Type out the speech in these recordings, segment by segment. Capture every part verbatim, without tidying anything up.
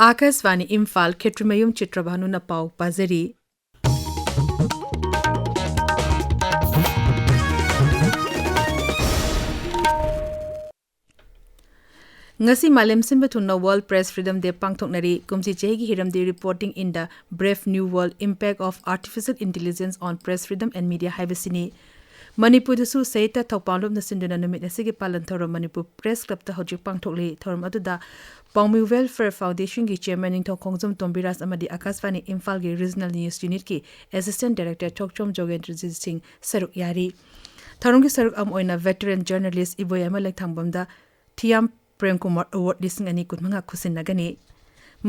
ꯑꯥꯀꯥꯁꯕꯥꯅꯤ ꯏꯝꯐꯥꯜ, ꯈꯦꯇ꯭ꯔꯤꯃꯌꯨꯝ ꯆꯤꯇ꯭ꯔꯚꯥꯅꯨꯅ ꯄꯥꯎ ꯄꯥꯖꯔꯤ꯫ ꯉꯁꯤ ꯃꯥꯂꯦꯝ ꯁꯤꯟꯕ ꯊꯨꯡꯅ World Press Freedom Day ꯄꯥꯡꯊꯣꯛꯅꯔꯤ꯫ ꯀꯨꯝꯁꯤ ꯆꯍꯤꯒꯤ ꯍꯤꯔꯝꯗꯤ Reporting in the Brave New World, Impact of Artificial Intelligence on Press Freedom and Media ꯍꯥꯏꯕꯁꯤꯅꯤ꯫ ꯃꯅꯤꯄꯨꯔꯗꯁꯨ ꯁꯍꯤꯇ꯭ꯌ ꯊꯧꯄꯥꯜꯂꯣꯝꯅ ꯁꯤꯟꯗꯨꯅ ꯅꯨꯃꯤꯠ ꯑꯁꯤꯒꯤ ꯄꯥꯂꯟ ꯊꯧꯔꯝ ꯃꯅꯤꯄꯨꯔ Press Clubꯇ ꯍꯧꯖꯤꯛ ꯄꯥꯡꯊꯣꯛꯂꯤ꯫ ꯊꯧꯔꯝ ꯑꯗꯨꯗ ꯄꯥꯎꯃꯤ Welfare Foundationꯒꯤ Chairman ꯅꯤꯡꯊꯧ ꯈꯣꯡꯖꯣꯝ ꯇꯣꯝꯕꯤꯔꯥꯖ ꯑꯃꯗꯤ ꯑꯥꯀꯥꯁꯕꯥꯅꯤ ꯏꯝꯐꯥꯜꯒꯤ Regional News Unitꯀꯤ Assistant Director ꯊꯣꯛꯆꯣꯝ ꯖꯣꯒꯦꯟꯗ꯭ꯔꯖꯤꯠ ꯁꯤꯡ ꯁꯔꯨꯛ ꯌꯥꯔꯤ꯫ ꯊꯧꯔꯝꯒꯤ ꯁꯔꯨꯛ ꯑꯃ ꯑꯣꯏꯅ veteran journalist ꯏꯕꯣꯌꯥꯏꯃ ꯂꯩꯊꯥꯡꯕꯝꯗ ꯊꯤꯌꯥꯝ ꯄ꯭ꯔꯦꯝꯀꯨꯃꯥꯔ Award ꯂꯤꯁꯤꯡ ꯑꯅꯤ ꯀꯨꯟꯃꯉꯥ ꯈꯨꯠꯁꯤꯟꯅꯒꯅꯤ꯫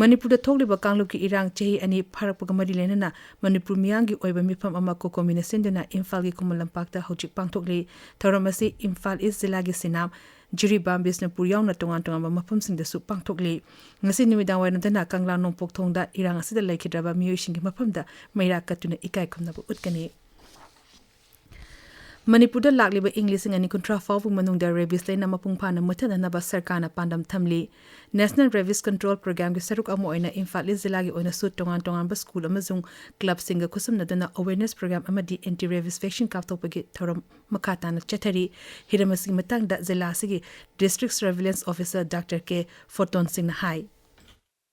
ꯃꯅꯤꯄꯨꯔꯗ ꯊꯣꯛꯂꯤꯕ ꯀꯥꯡꯂꯨꯞꯀꯤ ꯏꯔꯥꯡ ꯆꯍꯤ ꯑꯅꯤ ꯐꯥꯔꯛꯄꯒ ꯃꯔꯤ ꯂꯩꯅꯅ ꯃꯅꯤꯄꯨꯔ ꯃꯤꯌꯥꯝꯒꯤ ꯑꯣꯏꯕ ꯃꯤꯐꯝ ꯑꯃ ꯀꯣꯀꯣꯃꯤꯅ ꯁꯤꯟꯗꯨꯅ ꯏꯝꯐꯥꯜꯒꯤ ꯈꯨꯃꯟ ꯂꯝꯄꯥꯛꯇ ꯍꯧꯖꯤꯛ ꯄꯥꯡꯊꯣꯛꯂꯤ꯫ ꯊꯧꯔꯝ ꯑꯁꯤ ꯏꯝꯐꯥꯜ ꯏꯁ ꯖꯤꯂꯥꯒꯤ ꯁꯤꯅꯥꯝ, ꯖꯤꯔꯤꯕꯥꯝ, ꯕꯤꯁꯅꯨꯄꯨꯔ ꯌꯥꯎꯅ ꯇꯣꯉꯥꯟ ꯇꯣꯉꯥꯟꯕ ꯃꯐꯝꯁꯤꯡꯗꯁꯨ ꯄꯥꯡꯊꯣꯛꯂꯤ꯫ ꯉꯁꯤ ꯅꯨꯃꯤꯗꯥꯡ ꯋꯥꯏꯔꯝꯗꯅ ꯀꯪꯂꯥ ꯅꯣꯡꯄꯣꯛ ꯊꯣꯡꯗ ꯏꯔꯥꯡ ꯑꯁꯤꯗ ꯂꯩꯈꯤꯗ꯭ꯔꯕ ꯃꯤꯑꯣꯏꯁꯤꯡꯒꯤ ꯃꯐꯝꯗ ꯃꯩꯔꯥ ꯀꯠꯇꯨꯅ ꯏꯀꯥꯏ ꯈꯨꯝꯅꯕ ꯎꯠꯀꯅꯤ꯫ ꯃꯅꯤꯄꯨꯔꯗ ꯂꯥꯛꯂꯤꯕ ꯏꯪ ꯂꯤꯁꯤꯡ ꯑꯅꯤ ꯀꯨꯟꯊ꯭ꯔꯥ ꯐꯥꯎꯕ ꯃꯅꯨꯡꯗ rabies ꯂꯩꯅꯥ ꯃꯄꯨꯡ ꯐꯥꯅ ꯃꯨꯠꯊꯠꯅꯅꯕ ꯁꯔꯀꯥꯔꯅ ꯄꯥꯟꯗꯝ ꯊꯝꯂꯤ꯫ National Rabies Control Programꯒꯤ ꯁꯔꯨꯛ ꯑꯃ ꯑꯣꯏꯅ ꯏꯝꯐꯥꯜ ꯏꯁ ꯖꯤꯂꯥꯒꯤ ꯑꯣꯏꯅꯁꯨ ꯇꯣꯉꯥꯟ ꯇꯣꯉꯥꯟꯕ ꯁ꯭ꯀꯨꯜ ꯑꯃꯁꯨꯡ ꯀ꯭ꯂꯕꯁꯤꯡꯒ ꯈꯨꯠꯁꯝꯅꯗꯨꯅ awareness program ꯑꯃꯗꯤ anti rabies vaccine ꯀꯥꯞꯊꯣꯛꯄꯒꯤ ꯊꯧꯔꯝ ꯃꯈꯥ ꯇꯥꯅ ꯆꯠꯊꯔꯤ꯫ ꯍꯤꯔꯝ ꯑꯁꯤꯒꯤ ꯃꯇꯥꯡꯗ ꯖꯤꯂꯥ ꯑꯁꯤꯒꯤ District Surveillance Officer ꯗꯥꯛꯇꯔ ꯀꯦ ꯐꯣꯇꯣꯟ ꯁꯤꯡꯅ ꯍꯥꯏ꯫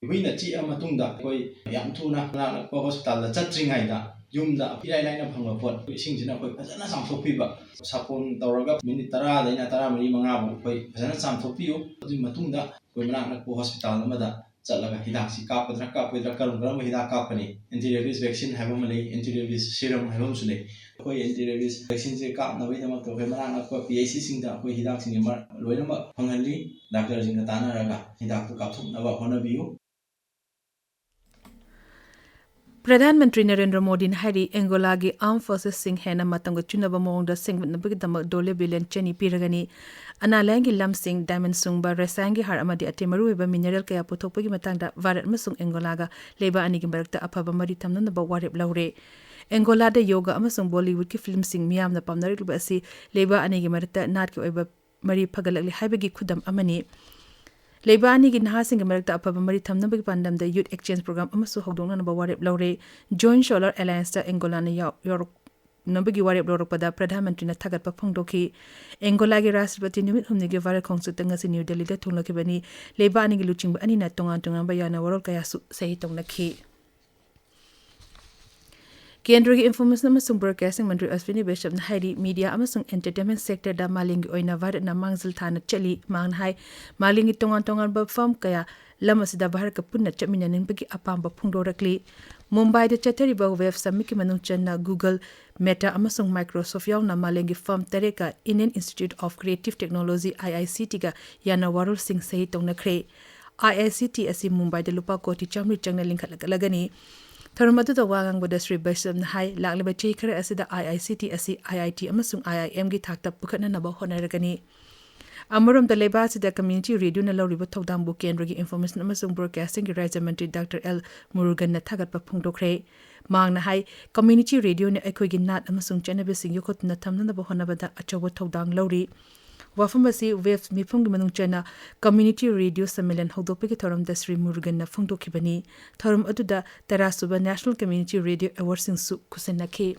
ꯍꯨꯏꯅ ꯆꯤꯛꯑ ꯃꯇꯨꯡꯗ ꯑꯩꯈꯣꯏ ꯌꯥꯝ ꯊꯨꯅ ꯃꯅꯥꯛ ꯅꯛꯄ ꯍꯣꯁꯄꯤꯇꯥꯜꯗ ꯆꯠꯇ꯭ꯔꯤꯉꯩꯗ ꯌꯨꯝꯗ ꯏꯔꯥꯏ ꯂꯥꯏꯅ ꯐꯪꯕ ꯄꯣꯠ ꯏꯁꯤꯡꯁꯤꯅ ꯑꯩꯈꯣꯏ ꯐꯖꯅ ꯆꯥꯝꯊꯣꯛꯄꯤꯕ꯫ ꯁꯥꯄꯣꯟ ꯇꯧꯔꯒ ꯃꯤꯅꯤꯠ ꯇꯔꯥꯗꯩꯅ ꯇꯔꯥꯃꯔꯤ ꯃꯉꯥꯕꯨ ꯑꯩꯈꯣꯏ ꯐꯖꯅ ꯆꯥꯝꯊꯣꯛꯄꯤꯌꯨ꯫ ꯑꯗꯨꯒꯤ ꯃꯇꯨꯡꯗ ꯑꯩꯈꯣꯏ ꯃꯅꯥꯛ ꯅꯛꯄ ꯍꯣꯁꯄꯤꯇꯥꯜ ꯑꯃꯗ ꯆꯠꯂꯒ ꯍꯤꯗꯥꯛꯁꯤ ꯀꯥꯞꯀꯗ꯭ꯔꯥ ꯀꯥꯞꯄꯣꯏꯗ꯭ꯔꯥ, ꯀꯔꯝ ꯀꯔꯝꯕ ꯍꯤꯗꯥꯛ ꯀꯥꯞꯀꯅꯤ, anti rabies vaccine ꯍꯥꯏꯕ ꯑꯃ ꯂꯩ, anti rabies serum ꯍꯥꯏꯕ ꯑꯃꯁꯨ ꯂꯩ꯫ ꯑꯩꯈꯣꯏ anti rabies vaccineꯁꯦ ꯀꯥꯞꯅꯕꯒꯤꯗꯃꯛꯇ ꯑꯩꯈꯣꯏ ꯃꯅꯥꯛ ꯅꯛꯄ P H Cꯁꯤꯡꯗ ꯑꯩꯈꯣꯏ ꯍꯤꯗꯥꯛꯁꯤꯡꯁꯦ ꯃꯔ-, ꯂꯣꯏꯅꯃꯛ ꯐꯪꯍꯜꯂꯤ꯫ ꯗꯥꯛꯇꯔꯁꯤꯡꯒ ꯇꯥꯟꯅꯔꯒ ꯍꯤꯗꯥꯛꯇꯨ ꯀꯥꯞꯊꯣꯛꯅꯕ ꯍꯣꯠꯅꯕꯤꯌꯨ꯫ ꯄ꯭ꯔꯙꯥꯟ ꯃꯟꯇ꯭ꯔꯤ ꯅꯔꯦꯟꯗ꯭ꯔ ꯃꯣꯗꯤꯅ ꯍꯥꯏꯔꯤ, ꯑꯦꯡꯒꯣꯂꯥꯒꯤ armed forcesꯁꯤꯡ ꯍꯦꯟꯅ ꯃꯇꯝꯒ ꯆꯨꯅꯕ ꯃꯑꯣꯡꯗ ꯁꯦꯝꯒꯠꯅꯕꯒꯤꯗꯃꯛ dollar billion ꯆꯅꯤ ꯄꯤꯔꯒꯅꯤ꯫ ꯑꯅꯥ ꯂꯥꯏꯌꯦꯡꯒꯤ ꯂꯝꯁꯤꯡ, diamond ꯁꯨꯡꯕ, ꯔꯁꯥꯌꯟꯒꯤ ꯍꯥꯔ ꯑꯃꯗꯤ ꯑꯇꯩ ꯃꯔꯨꯑꯣꯏꯕ mineral ꯀꯌꯥ ꯄꯨꯊꯣꯛꯄꯒꯤ ꯃꯇꯥꯡꯗ ꯚꯥꯔꯠ ꯑꯃꯁꯨꯡ ꯑꯦꯡꯒꯣꯂꯥꯒ ꯂꯩꯕꯥꯛ ꯑꯅꯤꯒꯤ ꯃꯔꯛꯇ ꯑꯐꯕ ꯃꯔꯤ ꯊꯝꯅꯅꯕ ꯋꯥꯔꯦꯞ ꯂꯧꯔꯦ꯫ ꯑꯦꯡꯒꯣꯂꯥꯗ ꯌꯣꯒꯥ ꯑꯃꯁꯨꯡ ꯕꯣꯂꯤꯋꯨꯗꯀꯤ ꯐꯤꯜꯝꯁꯤꯡ ꯃꯤꯌꯥꯝꯅ ꯄꯥꯝꯅꯔꯛꯂꯤꯕ ꯑꯁꯤ ꯂꯩꯕꯥꯛ ꯑꯅꯤꯒꯤ ꯃꯔꯛꯇ ꯅꯥꯠꯀꯤ ꯑꯣꯏꯕ ꯃꯔꯤ ꯐꯒꯠꯂꯛꯂꯤ ꯍꯥꯏꯕꯒꯤ ꯈꯨꯗꯝ ꯑꯃꯅꯤ꯫ ꯂꯩꯕꯥꯛ ꯑꯅꯤꯒꯤ ꯅꯍꯥꯁꯤꯡꯒꯤ ꯃꯔꯛꯇ ꯑꯐꯕ ꯃꯔꯤ ꯊꯝꯅꯕꯒꯤ ꯄꯥꯟꯗꯝꯗ Youth Exchange Program ꯑꯃꯁꯨ ꯍꯧꯗꯣꯛꯅꯅꯕ ꯋꯥꯔꯦꯞ ꯂꯧꯔꯦ꯫ Joint Solar Allianceꯇ ꯑꯪꯒꯣꯂꯥꯅ ꯌꯥꯎ-, ꯌꯥꯎꯔꯛ-, ꯅꯕꯒꯤ ꯋꯥꯔꯦꯞ ꯂꯧꯔꯛꯄꯗ ꯄ꯭ꯔꯙꯥꯟ ꯃꯟꯇ꯭ꯔꯤꯅ ꯊꯥꯒꯠꯄ ꯐꯣꯡꯗꯣꯛꯈꯤ꯫ ꯑꯪꯒꯣꯂꯥꯒꯤ ꯔꯥꯁꯇ꯭ꯔꯄꯇꯤ ꯅꯨꯃꯤꯠ ꯍꯨꯝꯅꯤꯒꯤ ꯚꯥꯔꯠ ꯈꯣꯡꯆꯠꯇ ꯉꯁꯤ ꯅ꯭ꯌꯨ ꯗꯦꯜꯂꯤꯗ ꯊꯨꯡꯂꯈꯤꯕꯅꯤ꯫ ꯂꯩꯕꯥꯛ ꯑꯅꯤꯒꯤ ꯂꯨꯆꯤꯡꯕ ꯑꯅꯤꯅ ꯇꯣꯉꯥꯟ ꯇꯣꯉꯥꯟꯕ ꯌꯥꯅ ꯋꯥꯔꯣꯜ ꯀꯌꯥꯁꯨ ꯁꯍꯤ ꯇꯧꯅꯈꯤ꯫ ꯀꯦꯟꯗ꯭ꯔꯒꯤ ꯏꯟꯐꯣꯔꯃꯦꯁꯟ ꯑꯃꯁꯨꯡ ꯕ꯭ꯔꯣꯗꯀꯥꯁꯇꯤꯡ ꯃꯟꯇ꯭ꯔꯤ ꯑꯁ꯭ꯋꯤꯅꯤ ꯕꯩꯁꯅꯕꯅ ꯍꯥꯏꯔꯤ, ꯃꯤꯗꯤꯌꯥ ꯑꯃꯁꯨꯡ ꯑꯦꯟꯇꯔꯇꯦꯟꯃꯦꯟ ꯁꯦꯛꯇꯔꯗ ꯃꯥꯂꯦꯝꯒꯤ ꯑꯣꯏꯅ ꯚꯥꯔꯠꯅ ꯃꯥꯡꯖꯤꯜ ꯊꯥꯅ ꯆꯠꯂꯤ꯫ ꯃꯍꯥꯛꯅ ꯍꯥꯏ, ꯃꯥꯂꯦꯝꯒꯤ ꯇꯣꯉꯥꯟ ꯇꯣꯉꯥꯟꯕ ꯐꯝ ꯀꯌꯥ ꯂꯝ ꯑꯁꯤꯗ ꯚꯥꯔꯠꯀ ꯄꯨꯟꯅ ꯆꯠꯃꯤꯟꯅꯅꯤꯡꯕꯒꯤ ꯑꯄꯥꯝꯕ ꯐꯣꯡꯗꯣꯔꯛꯂꯤ꯫ ꯃꯨꯝꯕꯥꯏꯗ ꯆꯠꯊꯔꯤꯕ ꯋꯦꯕ ꯁꯝꯃꯤꯠꯀꯤ ꯃꯅꯨꯡ ꯆꯟꯅ Google, Meta ꯑꯃꯁꯨꯡ Microsoft ꯌꯥꯎꯅ ꯃꯥꯂꯦꯝꯒꯤ ꯐꯝ ꯇꯔꯦꯠꯀ Indian Institute of Creative Technology, IICTꯒ ꯌꯥꯅ ꯋꯥꯔꯣꯜꯁꯤꯡ ꯁꯍꯤ ꯇꯧꯅꯈ꯭ꯔꯦ꯫ IICT ꯑꯁꯤ ꯃꯨꯝꯕꯥꯏꯗ ꯂꯨꯄꯥ ꯀꯣꯇꯤ ꯆꯥꯃꯔꯤ ꯆꯪꯅ ꯂꯤꯡꯈꯠꯂꯛꯂꯒꯅꯤ꯫ ꯊꯧꯔꯝ ꯑꯗꯨꯗ ꯋꯥ ꯉꯥꯡꯕꯗ ꯁ꯭ꯔꯤ ꯕꯩꯁꯅꯕꯅ ꯍꯥꯏ, ꯂꯥꯛꯂꯤꯕ ꯆꯍꯤ ꯈꯔ ꯑꯁꯤꯗ IICT ꯑꯁꯤ IIT ꯑꯃꯁꯨꯡ IIMꯒꯤ ꯊꯥꯛꯇ ꯄꯨꯈꯠꯅꯅꯕ ꯍꯣꯠꯅꯔꯒꯅꯤ꯫ ꯑꯃꯔꯣꯝꯗ ꯂꯩꯕꯥꯛ ꯑꯁꯤꯗ community radioꯅ ꯂꯧꯔꯤꯕ ꯊꯧꯗꯥꯡꯕꯨ ꯀꯦꯟꯗ꯭ꯔꯒꯤ ꯏꯟꯐꯣꯔꯃꯦꯁꯟ ꯑꯃꯁꯨꯡ ꯕ꯭ꯔꯣꯗꯀꯥꯁꯇꯤꯡꯒꯤ ꯔꯥꯖ꯭ꯌ ꯃꯟꯇ꯭ꯔꯤ ꯗꯥꯛꯇꯔ ꯑꯦꯜ ꯃꯨꯔꯨꯒꯟꯅ ꯊꯥꯒꯠꯄ ꯐꯣꯡꯗꯣꯛꯈ꯭ꯔꯦ꯫ ꯃꯍꯥꯛꯅ ꯍꯥꯏ, community radioꯅ ꯑꯩꯈꯣꯏꯒꯤ ꯅꯥꯠ ꯑꯃꯁꯨꯡ ꯆꯠꯅꯕꯤꯁꯤꯡ ꯌꯣꯛꯈꯠꯇꯨꯅ ꯊꯝꯅꯅꯕ ꯍꯣꯠꯅꯕꯗ ꯑꯆꯧꯕ ꯊꯧꯗꯥꯡ ꯂꯧꯔꯤ꯫ ꯋꯥꯐꯝ ꯑꯁꯤ ꯋꯦꯕ ꯃꯤꯐꯝꯒꯤ ꯃꯅꯨꯡ ꯆꯟꯅ community radio ꯁꯝꯃꯦꯂꯟ ꯍꯧꯗꯣꯛꯄꯒꯤ ꯊꯧꯔꯝꯗ ꯁ꯭ꯔꯤ ꯃꯨꯔꯨꯒꯟꯅ ꯐꯣꯡꯗꯣꯛꯈꯤꯕꯅꯤ꯫ ꯊꯧꯔꯝ ꯑꯗꯨꯗ ꯇꯔꯥꯁꯨꯕ National Community Radio Awardꯁꯤꯡꯁꯨ ꯈꯨꯠꯁꯤꯟꯅꯈꯤ꯫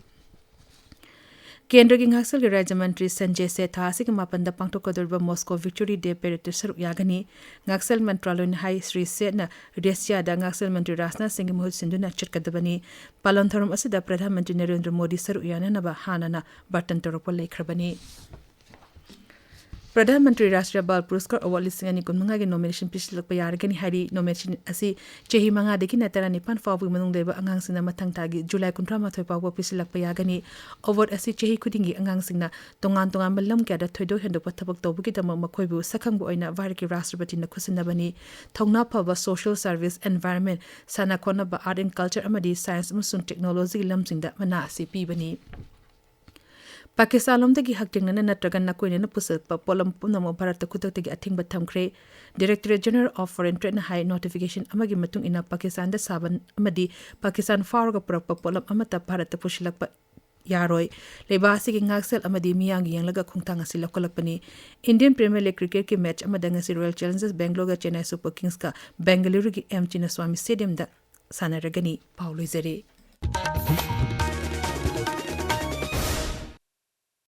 ꯀꯦꯟꯗ꯭ꯔꯒꯤ ꯉꯥꯛꯁꯦꯜꯒꯤ ꯔꯥꯖ꯭ꯌ ꯃꯟꯇ꯭ꯔꯤ ꯁꯟꯖꯦ ꯁꯦꯊꯥ ꯑꯁꯤꯒꯤ ꯃꯥꯄꯟꯗ ꯄꯥꯡꯊꯣꯛꯀꯗꯧꯔꯤꯕ Moscow Victory Day Paradeꯇ ꯁꯔꯨꯛ ꯌꯥꯒꯅꯤ꯫ ꯉꯥꯛꯁꯦꯜ ꯃꯟꯇ꯭ꯔꯥꯂꯣꯏꯅ ꯍꯥꯏ, ꯁ꯭ꯔꯤ ꯁꯦꯊꯅ ꯔꯁꯤꯌꯥꯗ ꯉꯥꯛꯁꯦꯜ ꯃꯟꯇ꯭ꯔꯤ ꯔꯥꯖꯅꯥꯊ ꯁꯤꯡꯒꯤ ꯃꯍꯨꯠ ꯁꯤꯟꯗꯨꯅ ꯆꯠꯀꯗꯕꯅꯤ꯫ ꯄꯥꯂꯟ ꯊꯧꯔꯝ ꯑꯁꯤꯗ ꯄ꯭ꯔꯙꯥꯟ ꯃꯟꯇ꯭ꯔꯤ ꯅꯔꯦꯟꯗ꯭ꯔ ꯃꯣꯗꯤ ꯁꯔꯨꯛ ꯌꯥꯅꯅꯕ ꯍꯥꯟꯅꯅ ꯕꯥꯔꯇꯟ ꯇꯧꯔꯛꯄ ꯂꯩꯈ꯭ꯔꯕꯅꯤ꯫ ꯄ꯭ꯔꯙꯥꯟ ꯃꯟꯇ꯭ꯔꯤ ꯔꯥꯁꯇ꯭ꯔꯤꯌ ꯕꯥꯜ ꯄꯨꯔꯁꯀꯥꯔ ꯑꯦꯋꯥꯔꯗ ꯂꯤꯁꯤꯡ ꯑꯅꯤ ꯀꯨꯟꯃꯉꯥꯒꯤ ꯅꯣꯃꯤꯅꯦꯁꯟ ꯄꯤꯁꯤꯜꯂꯛꯄ ꯌꯥꯔꯒꯅꯤ ꯍꯥꯏꯔꯤ꯫ ꯅꯣꯃꯤꯅꯦꯁꯟ ꯑꯁꯤ ꯆꯍꯤ ꯃꯉꯥꯗꯒꯤꯅ ꯇꯔꯥꯅꯤꯄꯥꯟ ꯐꯥꯎꯕꯒꯤ ꯃꯅꯨꯡꯗ ꯂꯩꯕ ꯑꯉꯥꯡꯁꯤꯡꯅ ꯃꯊꯪ ꯊꯥꯒꯤ ꯖꯨꯂꯥꯏ ꯀꯨꯟꯊ꯭ꯔꯥ ꯃꯥꯊꯣꯏ ꯐꯥꯎꯕ ꯄꯤꯁꯤꯜꯂꯛꯄ ꯌꯥꯒꯅꯤ꯫ ꯑꯦꯋꯥꯔꯗ ꯑꯁꯤ ꯆꯍꯤ ꯈꯨꯗꯤꯡꯒꯤ ꯑꯉꯥꯡꯁꯤꯡꯅ ꯇꯣꯉꯥꯟ ꯇꯣꯉꯥꯟꯕ ꯂꯝ ꯀꯌꯥꯗ ꯊꯣꯏꯗꯣꯛ ꯍꯦꯟꯗꯣꯛꯄ ꯊꯕꯛ ꯇꯧꯕꯒꯤꯗꯃꯛ ꯃꯈꯣꯏꯕꯨ ꯁꯛꯈꯪꯕ ꯑꯣꯏꯅ ꯚꯥꯔꯠꯀꯤ ꯔꯥꯁꯇ꯭ꯔꯄꯇꯤꯅ ꯈꯨꯠꯁꯤꯟꯅꯕꯅꯤ꯫ ꯊꯧꯅꯥ ꯐꯕ social service, environment, ꯁꯥꯟꯅ ꯈꯣꯠꯅꯕ, art and culture ꯑꯃꯗꯤ science ꯑꯃꯁꯨꯡ technologyꯒꯤ ꯂꯝꯁꯤꯡꯗ ꯃꯅꯥ ꯑꯁꯤ ꯄꯤꯕꯅꯤ꯫ ꯄꯥꯀꯤꯁꯇꯥꯟꯂꯣꯝꯗꯒꯤ ꯍꯛꯊꯦꯡꯅꯅ ꯅꯠꯇ꯭ꯔꯒ ꯅꯥꯀꯣꯏꯅꯅ ꯄꯨꯁꯤꯜꯂꯛꯄ ꯄꯣꯠꯂꯝ ꯄꯨꯝꯅꯃꯛ ꯚꯥꯔꯠꯇ ꯈꯨꯗꯛꯇꯒꯤ ꯑꯊꯤꯡꯕ ꯊꯝꯈ꯭ꯔꯦ꯫ Directorate General of Foreign Tradeꯅ high, notification ꯑꯃꯒꯤ ꯃꯇꯨꯡ ꯏꯟꯅ ꯄꯥꯀꯤꯁꯇꯥꯟꯗ ꯁꯥꯕ ꯑꯃꯗꯤ ꯄꯥꯀꯤꯁꯇꯥꯟ ꯐꯥꯎꯔꯒ ꯄꯨꯔꯛꯄ ꯄꯣꯠꯂꯝ ꯑꯃꯠꯇ ꯚꯥꯔꯠꯇ ꯄꯨꯁꯤꯜꯂꯛꯄ ꯌꯥꯔꯣꯏ꯫ ꯂꯩꯕꯥꯛ ꯑꯁꯤꯒꯤ ꯉꯥꯛꯁꯦꯜ ꯑꯃꯗꯤ ꯃꯤꯌꯥꯝꯒꯤ ꯌꯦꯡꯂꯒ ꯈꯣꯡꯊꯥꯡ ꯑꯁꯤ ꯂꯧꯈꯠꯂꯛꯄꯅꯤ꯫ Indian Premier League cricket ꯀꯤ match ꯑꯃꯗ ꯉꯁꯤ Royal Challengers Bangalore ꯒ Chennai Super Kings ꯀ Bengaluru ꯒꯤ M Chinnaswamy Stadium ꯗ ꯁꯥꯟꯅꯔꯒꯅꯤ꯫ ꯄꯥꯎ ꯂꯣꯏꯖꯔꯦ꯫